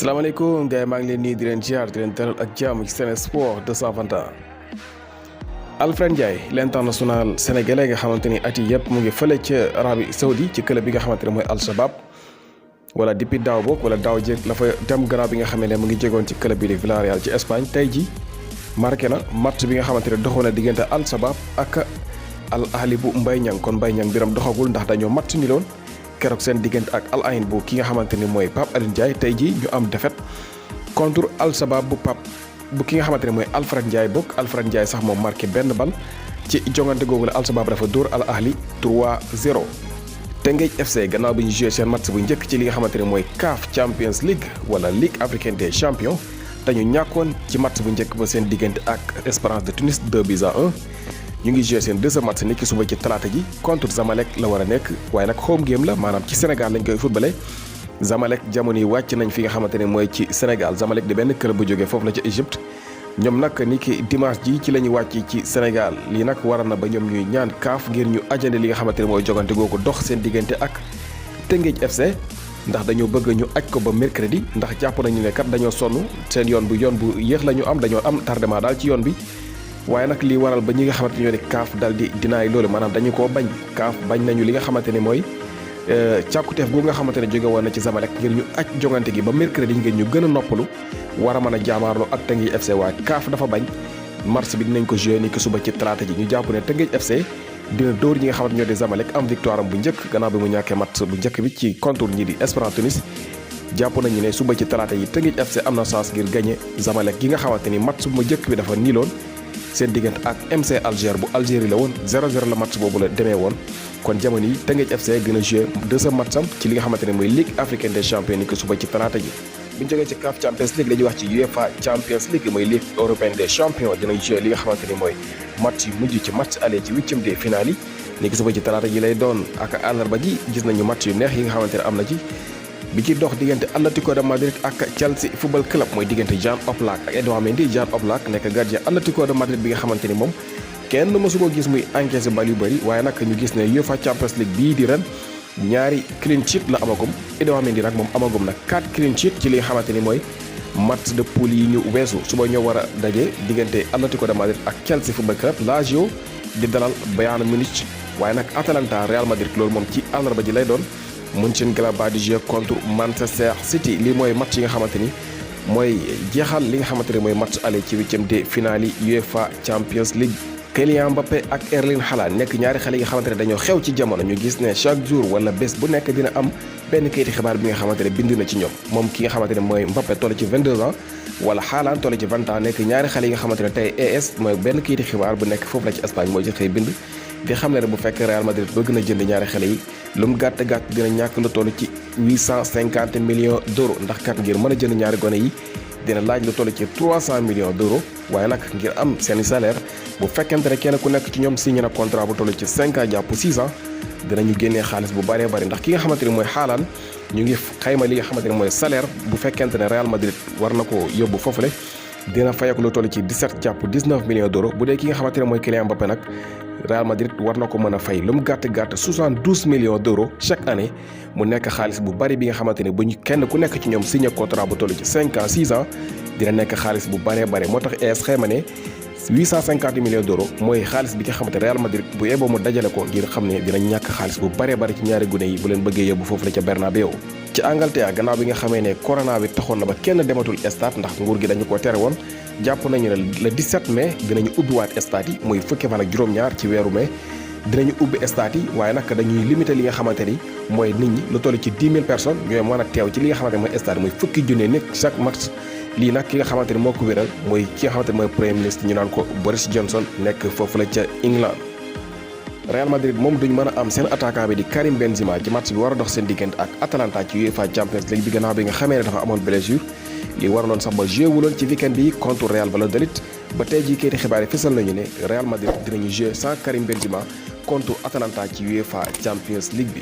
salaamaaleykum gars yi maa ngi leen nii di leen ziar di leen teral ak jàmm ci Sen Sport 221. Alfred Ndiaye l'international sénégalais nga xamante ni at yi yëpp mu ngi fële ca Arabie Saoudi ci club bi nga xamante ne mooy Al Shabab wala depuis daaw boog wala daaw jéeg la fa dem gannaaw bi nga xamee ne mu ngi jegoon ci club bi di Villarreal ci Espagne tey ji marqué na match bi nga xamante ne doxoon na diggante Al Shabab ak Al Ahli bu Mbaye Niang kon Mbaye Niang biram doxagul ndax dañoo match ni loon keroog seen diggante ak Al Ain bu ki nga xamante ni mooy Pape Alioune Ndiaye tey jii ñu am défaite contre Al Shabab bu ki nga xamante ne mooy Alfred Ndiaye bokk Alfred Ndiaye sax moom marqué benn bal ci jongante googu la Al Shabab dafa dóor Al Ahli 3-0. Teungueth FC gannaaw bi ñu joué seen match bu njëkk ci li nga xamante ne mooy CAF Champions League wala Ligue africaine des champions dañu ñàkkoon ci match bu njëkk ba seen diggante ak Espérance de Tunis 2-1. ñu ngi joué seen deuxième match niki suba ci talaata ji contre Zamalek la war a nekk waaye nag home game la maanaam ci Sénégal lañ koy footballé Zamalek jamono yi wàcc nañ fi nga xamante ne mooy ci Sénégal Zamalek di benn club bu jógee foofu la ca Égypte ñoom nag niki dimanche ji ci la ñu wàcc ci Sénégal lii nag waral na ba ñoom ñuy ñaan CAF ngir ñu ajandi li nga xamante ne mooy jogante googu dox seen diggante ak Teungueth FC ndax dañoo bëgg ñu aj ko ba mercredi ndax jàpp nañu ne kat dañoo sonn seen yoon bu yéex la ñu am dañoo am tardement daal ci yoon bi. waaye nag lii waral ba ñi nga xamante ñoo di CAF dal di dinaay loolu maanaam dañu koo bañ CAF bañ nañu li nga xamante ne mooy càkkuteef boobu nga xamante ne jóge woon na ci Zamalek ngir ñu aj jongante gi ba mercredi ngeen ñu gën a noppalu war a mën a jaamaarloo ak Teungueth FC waaye CAF dafa bañ match bi dinañ ko joué ni ki suba ci talaata ji ñu jàpp ne Teungueth FC dina dóor ñi nga xamante ñoo di Zamalek am victoire am bu njëkk gannaaw bi mu ñàkkee match bu njëkk bi ci contre ñi di Espérance Tunis jàpp nañu ne suba ci talaata yi Teungueth FC am na chance ngir gagné Zamalek gi nga xamante ni match bu njëkk bi dafa niiloon seen diggante ak MC Alger bu Algérie la woon 0-0 la match boobu la demee woon kon jamono yi Teungueth FC dina joué deuxième match am ci li nga xamante ne mooy Ligue africaine des champions ni ko suba ci talaata ji. bu ñu jógee ci CAF Champions League dañuy wax ci UEFA Champions League mooy Ligue européenne des champions dinañ joué li nga xamante ni mooy match yu mujj ci match aller ci huitième de finale yi ni ko suba ci talaata ji lay doon ak àllarba ji gis nañu match yu neex yi nga xamante ne am na ci. bi ci dox diggante Atlético de Madrid ak Chelsea football club mooy diggante Jan Oblak ak Edouard Mendy Jan Oblak nekk gardien Atlético de Madrid bi nga xamante ni moom kenn mësu ko gis muy encaissé bal yu bëri waaye nag ñu gis ne UEFA Champions League bii di ren ñaari clean sheet la amagum Edouard Mendy nag moom amagum nag 4 clean sheet ci li nga xamante ni mooy match de poule yi ñu weesu suba ñoo war a daje diggante Atlético de Madrid ak Chelsea football club Lazio di dalal Bayern Munich waaye nag Atalanta Real Madrid loolu moom ci àllarba ji lay doon. Mönchengladbach di jouer contre Manchester City lii mooy match yi nga xamante ni mooy jeexal li nga xamante ne mooy match aller ci huitième de finale yi UEFA Champions League. Kylian Mbappé ak Erling Haaland nekk ñaari xale yi nga xamante ne dañoo xew ci jamono ñu gis ne chaque jour wala bés bu nekk dina am benn kayiti xibaar bi nga xamante ne bind na ci ñoom moom ki nga xamante ne mooy Mbappé toll ci 22 ans wala Haaland toll ci 20 ans nekk ñaari xale yi nga xamante ne tey AS mooy benn kayiti xibaar bu nekk foofu la ci Espagne mooy ci xëy bind. di xam ne bu fekk Real Madrid bëgg na jënd ñaari xale yi lu mu gàtt dina ñàkk lu toll ci 850 millions d'euros ndax kat ngir mën a jënd ñaari gone yi dina laaj lu toll ci 300 millions d'euros waaye nag ngir am seeni salaire bu fekkente ne kenn ku nekk ci ñoom signé na contrat bu toll ci 5 ans jàpp 6 ans dinañu génnee xaalis bu bëree bëri ndax ki nga xamante ne mooy Haaland ñu ngi xayma li nga xamante ne mooy salaire bu fekkente ne Real Madrid war na ko yóbbu foofule dina fayeeku lu toll ci 17 jàpp 19 millions d'euros bu dee ki nga xamante ne mooy Kylian Mbappé nag Real Madrid war na ko mën a fay lu mu gàtt 72 millions d'euros chaque année mu nekk xaalis bu bari bi nga xamante ne bu ñu kenn ku nekk ci ñoom signé contrat bu toll ci 5 ans 6 ans dina nekk xaalis bu baree bare moo tax AS xayma ne 850 millions d'euros mooy xaalis bi nga xamante Real Madrid bu yeboo mu dajale ko ngir xam ne dina ñàkk xaalis bu baree bari ci ñaari gune yi bu leen bëggee yóbbu foofu la ca Bernabéu. ci Angleterre gannaaw bi nga xamee ne corona bi taxoon na ba kenn dematul stade ndax nguur gi dañu ko tere woon jàpp nañu ne le 17 mai dinañu ubbiwaat stade yi muy fukki fan ak juróom-ñaar ci weeru mai dinañu ubbi stade yi waaye nag dañuy limité li nga xamante ni mooy nit ñi lu toll ci 10 000 personnes ñooy mën a teew ci li nga xamante ni mooy stade muy fukki junne nit chaque match lii nag ki nga xamante ni moo ko wéral mooy ki nga xamante ni mooy premier ministre ñu naan ko Boris Johnson nekk foofu la ca England. Real Madrid moom duñ mën a am seen attaquant bi di Karim Benzema ci match bi war a dox seen diggante ak Atalanta ci UEFA Champions League bi gannaaw bi nga xamee ne dafa amoon blessure li waraloon sax ba joué wuloon ci weekend bi contre Real Valladolid ba tey jii kayiti xibaar yi fësal nañu ne Real Madrid dinañu joué sans Karim Benzema contre Atalanta ci UEFA Champions League bi.